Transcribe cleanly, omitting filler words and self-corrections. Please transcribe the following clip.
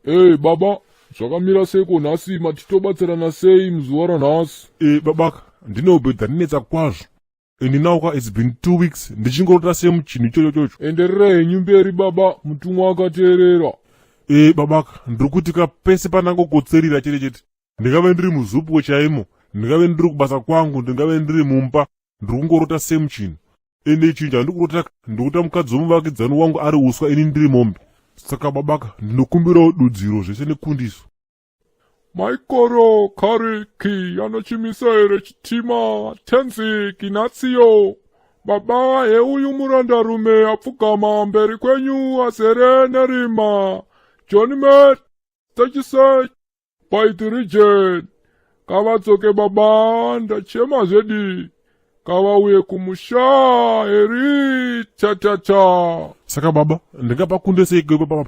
Ei baba, zvakamira seiko nhasi matitobatsirana sei muzuva ranhasi? E babaka, ndine hope dzandinetsa kwazvo. Ini now ka it's been 2 weeks ndichingorota same chinhu ichocho chocho. Enderera henyu mberi baba, mutumwa akateerera. E babaka, ndiri kuti ka pese panangokotserira chete chete. Ndingave ndiri muzupwo chaimo, ndingave ndiri kubasa kwangu, ndingave ndiri mumba, ndiri kungorota same chinhu. Ende chinhu chandiri kurota ndikuta mukadzi wemuvakidzani wangu ari uswa ini ndiri mombe. Saka babaka, ndinokumbirawo dudziro zvese nekundiso. Maikoro Kariki anochimisa here chitima tenzi Ginatsiyo baba heuyu murandarume apfugama mberi kwenyu azere nerima Johnny Met 36 by the region kavadzoke baba ndachema zvedi kavauye kumusha heri tatata Saka baba, ndingapakunde sei baba?